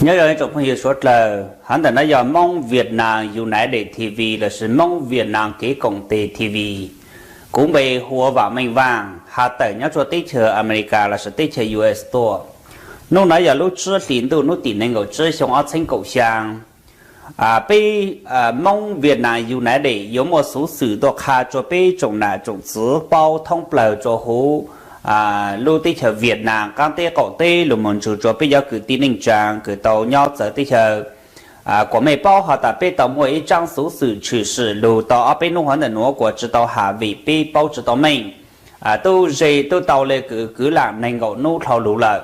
Nyob zoo ib tsoom phooj ywg suav dlawg, hov ntawm no yog Hmoob Vietnam United T V lossis Hmoob Vietnam kev koom tes T V. Kuv npe hu ua Vam Meej Vaaj, has tawm nyob rua teb chaws Amelikas lossis teb chaws U S tuaj. Hnub no yog lub tsib hlis ntuj hnub tim nees nkaum tsib xyoo ob txheeb kaum xyaa. Peb Hmoob Vietnam United yuav muaj xuv xwm tuaj qha rua peb tsoom nam tsoom txwv paub thoob plawg rua huv lub teb chaws Vietnam qaab teb qaum teb lug moog ntsug rua peb cov kwv tij neej tsaa kws tau nyob txawv teb chaws. Kuas mej paub has tas peb tau muaj ib tsaab xuv xwm tshwm sim lug tau ob peb nub hov ntawm nuav kuas tsi tau has vim peb paub tsi tau meej. Tub ze tub tau le kwv laam nees nkaum nub dlhau lug lawm.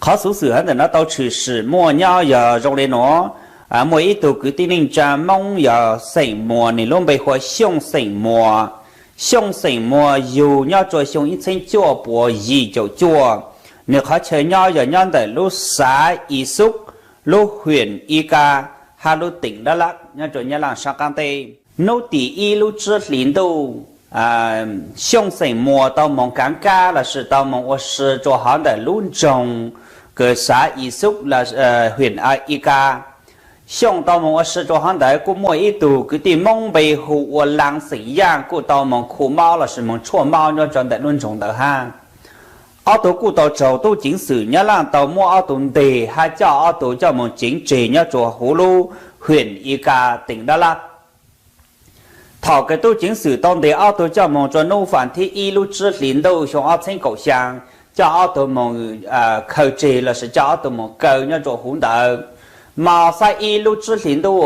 Qhov xuv xwm hov ntawm no tau tshwm sim muaj nyob yog zoo le nuav. Muaj ib tug kwv tij neej tsaa Hmoob yog xeem Muas, nwg lub npe hu ua Xyooj xeem Muas. Xyooj xeem Muas yug nyob rua xyoo ib txheeb cuaj puas yim caum cuaj. Nwg qhov chaw nyob yog nyob ntawm lub xav I Xub, lub huyện Ika, hab lub tỉnh Đắk Lắk nyob rua Nyab Laj saab qaab teb. Hnub tim ib lub tsib hlis ntuj, Xyooj xeem Muas tau moog kaav kaab lossis tau moog ua si rua hov ntawm lub nroog kws xav I Xub, huyện Ika. Xyooj tau moog ua si rua hov ntawd kuj muaj ib tug kwv tij Hmoob npe hu ua Laas xeem Yaaj kuj tau moog khu mob lossis moog tshuaj mob nyob rua ntawm lub nroog ntawd hab. Ob tug kuj tau raug tub ceev xwm Nyab Laj tau muab ob tug ntes hab coj ob tug coj moog ceev tseg nyob rua huv lub huyện Ika, tỉnh Đắk Lắk. Thaum kws tub ceev xwm tau ntes ob tug coj moog rua hnub vas thib ib lub tsib hlis ntuj xyoo ob txheeb kaum xyaa, coj ob tug moog khaws tseg lossis coj ob tug moog kaw nyob rua huv ntawd. Mo xab ib lub tsib hlis ntuj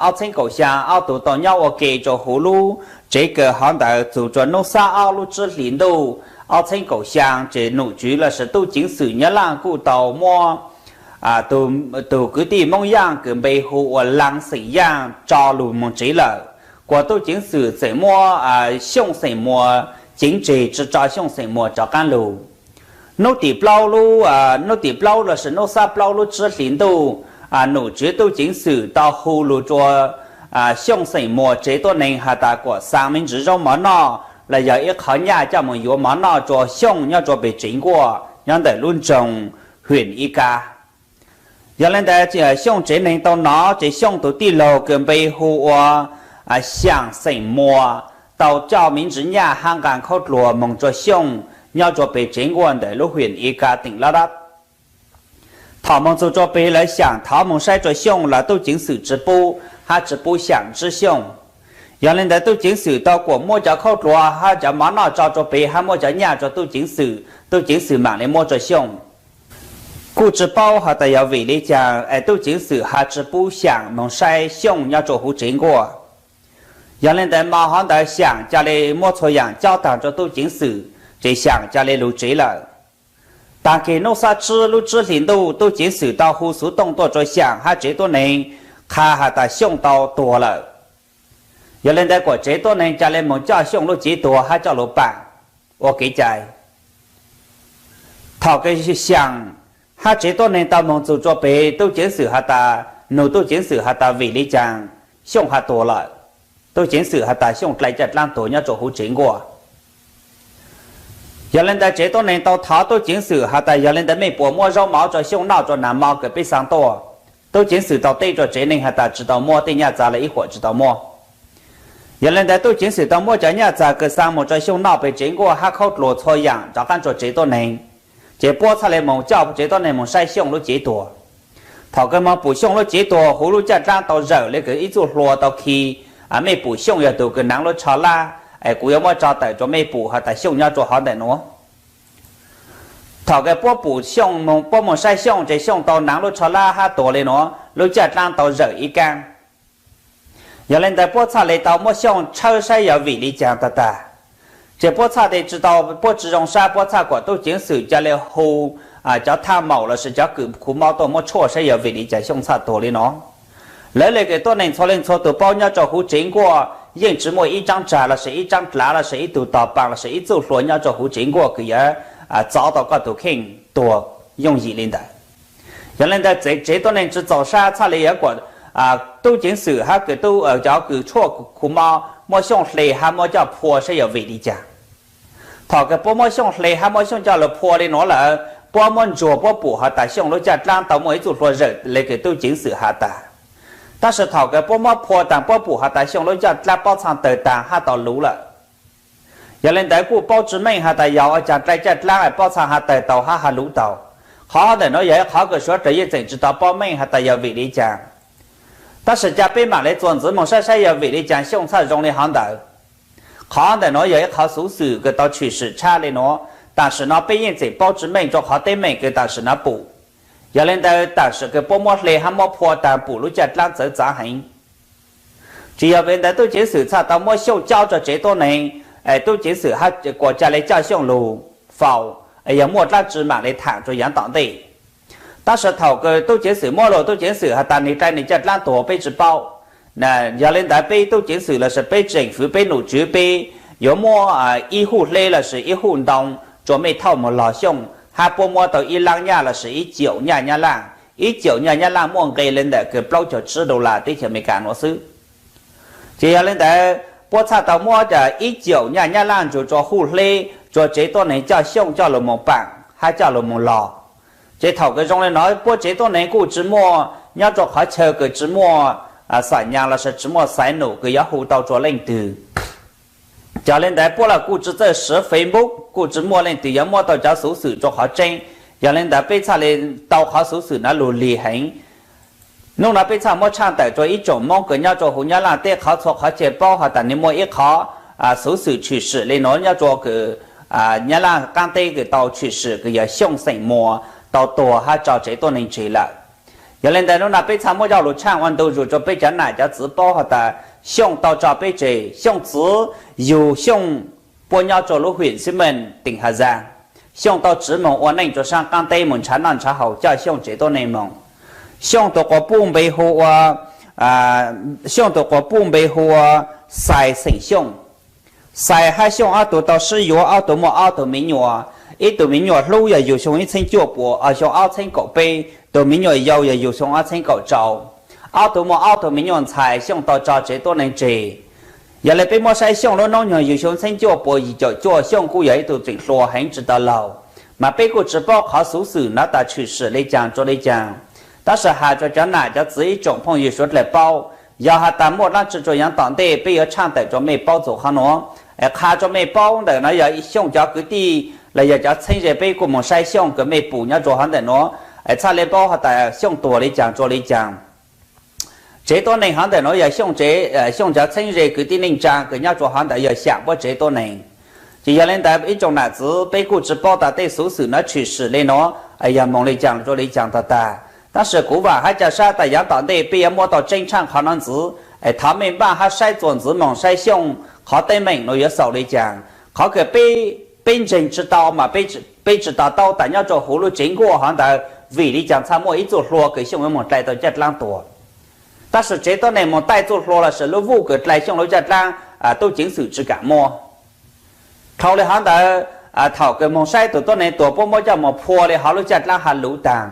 ob txheeb kaum xyaa ob tug tau nyob ua ke rua huv lub tsev kaw hov ntawd txug rua hnub xab ob lub tsib hlis ntuj ob txheeb kaum xyaa ces nom tswv lossis tub ceev xwm Nyab Laj kuj tau muab tug kwv tij Hmoob Yaaj kws npe hu ua Laas xeem Yaaj tso lug moog tsev lawm. Kuas tub ceev xwm txawm muab Xyooj xeem Muas ceev tseg tsi tso Xyooj xeem Muas rov qaab lug. Hnub tim plaub lub, hnub tim plaub lossis hnub xab plaub lub tsib hlis ntuj, nom tswv tub ceev xwm tau hu lug rua Xyooj xeem Muas tsev tuab neeg has tas kuas xaa me ntsis zaub mov noj los yog ib qhov nyaj coj moog yuav mov noj rua Xyooj nyob rua peg tsev nkuaj nyob ntawm lub nroog huyện Ika. Yog le ntawd Xyooj tsev neeg tau nov ces Xyooj tug tij laug kws npe hu ua Xyaam xeem Muas tau coj me ntsis nyaj hab nqaa khaub dluag moog rua Xyooj nyob rua peg tsev nkuaj ntawm lub huyện Ika, tỉnh Đắk Lắk. Thaum moog txug rua peg lawv Xyaam thov moog saib rua Xyooj los tub ceev xwm tsi pub hab tsi pub Xyaam ntsib Xyooj. Yog le ntawd tub ceev xwm tau kuas muab cov khaub dluag hab cov mov noj tso rua peg hab muab cov nyaj rua tub ceev xwm, tub ceev xwm maam le muab rua Xyooj. Kuj tsi paub has tas yog vim le caag es tub ceev xwm has tsi pub Xyaam moog saib Xyooj nyob rua huv tsev nkuaj. Yog le ntawd mo hov ntawd Xyaam ca le muab txhua yaam cob taag rua tub ceev xwm, ces Xyaam ca le lug tsev lawm. Taag kis hnub xab tsib lub tsib hlis ntuj tub ceev xwm tau hu xuv tooj tuaj rua Xyaam hab tsev tuab neeg qha has tas Xyooj tau tuag lawm. Yog le ntawd kuas tsev tuab neeg ca le moog coj Xyooj lub cev tuag hab coj lug paam ua kev cai. Thaum kws Xyaam hab tsev tuab neeg tau moog txug rua peg tub ceev xwm has tas, nug tub ceev xwm has tas vim le caag Xyooj has tuag lawm. Tub ceev xwm has tas Xyooj dlai caj dlaab tuag nyob rua huv tsev nkuaj. Yog le ntawd tsev tuab neeg tau thov tub ceev xwm has tas yog le ntawd mej puas muab zaub mov rua Xyooj noj rua nag mo kws peb xaa tuaj. Tub ceev xwm tau teb rua tsev neeg has tas tsi tau muab, tej nyaj txag lawv ib huam tsi tau muab. Yog le ntawd tub ceev xwm tau muab cov nyaj txag kws xaa moog rua Xyooj noj peg tsev nkuaj hab khaub dluag txhua yaam rov qaab rua tsev tuab neeg, ces puab txhaj le moog coj tsev tuab neeg moog saib Xyooj lub cev tuag. Thaum kws moog pum Xyooj lub cev tuag huv lub caj dlaab tau zawm le kws ib txuj hlua tau khi, mej pum Xyooj yog tug kws naav lub tsho lab, es kuv yuav muab tso tawm rua mej pum has tas Xyooj nyob rua hov ntawm nuav. Thaum kws puab pum Xyooj, puab moog saib Xyooj ces Xyooj tau naav lub tsho lab hab tuag le nuav, lub caj dlaab tau zawm ib kaab. Yog le ntawd puab txhaj le tau muab Xyooj tshawb saib yog vim le caag tag tag. Ces puab txhaj le tsi tau, puab tsi zoo sab, puab txhaj kuas tub ceev xwm ca le hu cov thaj maum lossis cov kws khuv mob tuaj muab tshuaj saib yog vim le caag Xyooj txhaj tuag le nuav. Lawv le kws tuab neeg txhua leej txhua tug paub nyob rua huv tsev nkuaj yeej tsi muaj ib tsaab tsag lossis ib tsaab dlav lossis ib tug tog paas lossis ib txuj hlua nyob rua huv tsev nkuaj kws yuav txov tau koj tug kheej tuag yooj yim le ntawd. Yog le ntawd tsev tuab neeg tsi txaus sab txhaj le yuav kuas tub ceev xwm hab kws tub, cov kws tshuaj khuv mob muab Xyooj hle hab muab coj phua saib yog vim le caag. Thaum kws puab muab Xyooj hle hab muab Xyooj coj lug phua le nuav lawm, puab muab ntsuag puab pum has tas Xyooj lub caj dlaab tau muaj ib txuj hlua zawm le kws tub ceev xwm has tas. Tab sis thaum kws puab muab phua taag puab pum has tas Xyooj lub caj dlaab paub txhaj tawg taag hab tau luv lawm. Yog le ntawd kuj paub tsi meej has tas yog ua caag dlai caj dlaab paub txhaj has tawg tau hab has luv tau. Qhov ntawm nuav yog ib qhov kws suav dlawg yeej tseem tsi tau paub meej has tas yog vim le caag. Tab sis ca peb maam le txuas ntxiv moog saib saib yog vim le caag Xyooj txhaj zoo le hov ntawd. Qhov ntawm nuav yog ib qhov xuv xwm kws tau tshwm sim tshaj le nuav, tam sim no peb yeej tseem paub tsi meej rua qhov teeb meem kws tam sim no pum. Yog le ntawd tam sim kws puab muab hle hab muab phua taag pum lub caj dlaab txawv txav heev. Tsi yog vim ntawd tub ceev xwm txhaj tau muab Xyooj caub rua tsev tuab neeg, es tub ceev xwm hab kuas ca le coj Xyooj lug faus, es yog muaj dlaab tsi maam le thaam rua yaav tom ntej. Tab sis thaum kws tub ceev xwm muab lug tub ceev xwm has tas nwg dlai nwg caj dlaab tuag peb tsi paub. Yog le ntawd peb tub ceev xwm lossis peb tseem fwv peb nom tswv peb yuav muab ib huj hleb lossis ib huj ntoo rua mej thauj moog lug Xyooj hab puab muab tau ib laab nyaj lossis ib caum nyaj Nyab Laaj. Ib caum nyaj Nyab Laaj muaj nqe le ntawm kws plaub caug tsib dollar teb chaws Amelikas nuav xwb. Ces yog le ntawd puab txhaj tau muab ib caum nyaj Nyab Laaj ntsuag rua huj hleb rua tsev tuab neeg coj Xyooj coj lug moog paam hab coj lug moog lug. Ces thaum kws zoo le nuav puab tsev tuab neeg kuj tsi muaj nyob rua qhov chaw kws tsi muaj xam nyas lossis tsi muaj xaiv num kws yuav hu tau rua leej twg. Yog le ntawd puab los kuj tsi txawj siv Facebook, kuj tsi muaj leej twg yuav muab tau cov xuv xwm rua qhov tseeb. Yog le ntawd peb txhaj le tau qhov xuv xwm nuav lug lig heev. Nub nuav peb txhaj muab tshaaj tawm rua ib tsoom Moob kws nyob rua huv Nyab Laaj teb qhov txhua qhov chaw paub has tas nwg muaj ib qhov xuv xwm tshwm sim le nuav nyob rua kws Nyab Laaj qaab teb kws tau tshwm sim kws yog Xyooj xeem Muas tau tuag hab tso tsev tuab neeg tseg lawm. Yog le ntawd nub nuav peb txhaj muab coj lug tshaaj ua ntu zus rua peb cov nam cov txwv paub has tas Xyooj tau tso peb tseg. Xyooj txwv yug Xyooj puab nyob rua lub hwm Xib Meej teem Has Zaas. Xyooj tau tsiv moog ua neej rua saab qaab teb moog nrhav noj nrhav haus coj Xyooj tsev tuab neeg moog. Xyooj tug quas puj npe hu ua, Xyooj tug quas puj npe hu ua Xais xeem Xyooj. Xais hab Xyooj ob tug tau sib yuav, ob tug muaj ob tug me nyuam. Ib tug me nyuam hlub yog yug xyoo ib txheeb cuaj puas, xyoo ob txheeb kaum peb, tug me nyuam yau yog yug xyoo ob txheeb kaum rau. Ob tug muaj ob tug me nyuam ntxhais, Xyooj tau tso tsev tuab neeg tseg. Yog le peb muab saib Xyooj lub noob nyoog yug xyoo txheeb cuaj puas yim caum cuaj, Xyooj kuj yog ib tug tseem hluas heev tsi tau laug, mas peb kuj tsi paub qhov xuv xwm nuav tas tshwm sim le caag rua le caag. Tab sis has rua cov nam cov txwv ib tsoom phooj ywg suav dlawg paub, yog has tas muaj dlaab tsi rua yaav tom ntej peb yuav tshaaj tawm rua mej paub txug qhov nuav. Es qha rua mej paub ntawm nuav yog Xyooj cov kwv tij los yog cov txheeb ze peb kuj moog saib Xyooj kws mej pum nyob rua hov ntawm nuav, es txhaj le paub has tas Xyooj tuag le caag rua le caag. Tsev tuab neeg hov ntawm nuav yog Xyooj tsev, Xyooj cov txheeb ze kwv tij neej tsaa kws nyob rua hov ntawd yog xyaam puab tsev tuab neeg. Ces yog le ntawd ib tsoom nam txwv peb kuj tsi paub tas tej xuv xwm nuav tshwm sim le nuav yog moog le caag rua le caag tag tag. Tab sis kuv vaam hab ca sab tas yaav tom ntej peb yuav muab tau tseeb tshaaj qhov nuav ntxiv, es thov mej npaj hab saib txuas ntxiv moog saib Xyooj qhov teeb meem nuav yuav xaus le caag. Qhov kws peb ntseeg tsi tau mas peb tsi to taub tas nyob rua huv lub tsev nkuaj hov ntawd vim le caag txhaj muaj ib txuj hlua kws Xyooj yuav moog dlai tau caj dlaab tuag. Tab sis tsev tuab neeg moog taij txuj hlua lossis lub vuj kws dlai Xyooj lub caj dlaab, tub ceev xwm tsi kaam muab. Dhau le hov ntawd, thaum kws moog saib tug tuab neeg tuag puab muab coj moog phua le hov lub caj dlaab has luv taag.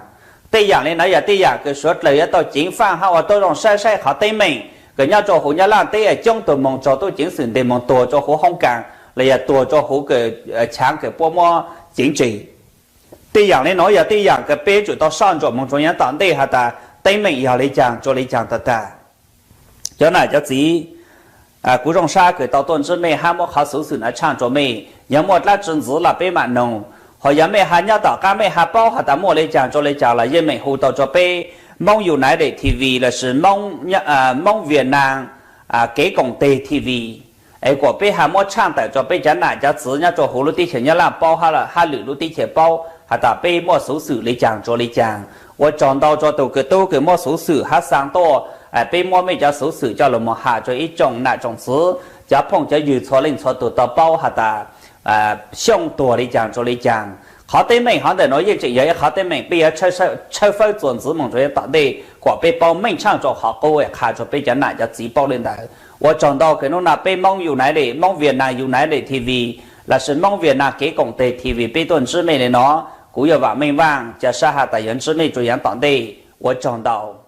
Tej yaam le nuav yog tej yaam kws suav dlawg yuav tau ceev faaj hab ua tub zoo saib saib qhov teeb meem kws nyob rua huv Nyab Laaj teb coob tug moog raug tub ceev xwm nteg moog tuag rua huv hoob kaas los yog tuag rua huv kws chaav kws puab muab ceev tseg. Tej yaam le nuav yog tej yaam kws peb tsum tau soj ntsuam moog rua yaav tom ntej has tas teeb meem yog le caag rua le caag tag tag. Cov nam cov txiv, kuv zoo sab kws tau tuaj ntsib mej hab muab qhov xuv xwm nuav tshaaj rua mej. Yog muaj dlaab tsi ntxiv los peb maam noog. Hos yog mej has nyob tom qaab mej has paub has tas muaj le caag rua le caag los yeej meem hu tau rua peb Moob United T V lossis Moob Vietnam kev koom teg T V, es kuas peb has muab tshaaj tawm rua peb cov nam cov txiv nyob rua huv lub teb chaws Nyab Laaj paub hab lwm lub teb chaws paub has tas peb muaj xuv xwm le caag rua le caag. Ua tsaug ntau rua tug kws tub kws muab xuv xwm hab xaa tuaj, peb muab mej cov xuv xwm coj lug moog has rua ib tsoom nam tsoom txiv, cov phooj cov ywg txhua leej txhua tug tau paub has tas Xyooj tuag le caag rua le caag. Qhov teeb meem hov ntawm nuav yeej tseem yog ib qhov teeb meem peb yuav tshawb fawb txuas ntxiv moog rua yaav tom ntej kuas peb paub meej tshaaj rua qhov qub es qha rua peb cov nam cov txiv paub le ntawd. Ua tsaug ntau kws nub nuav peb Moob United, Moob Vietnam United T V lossis Moob Vietnam kev koom teg T V peb tuaj ntsib mej le nuav. Kuv yog Vaam Meej Vaaj, ca sab has tas yuav ntsib mej rua yaav tom ntej. Ua tsaug ntau.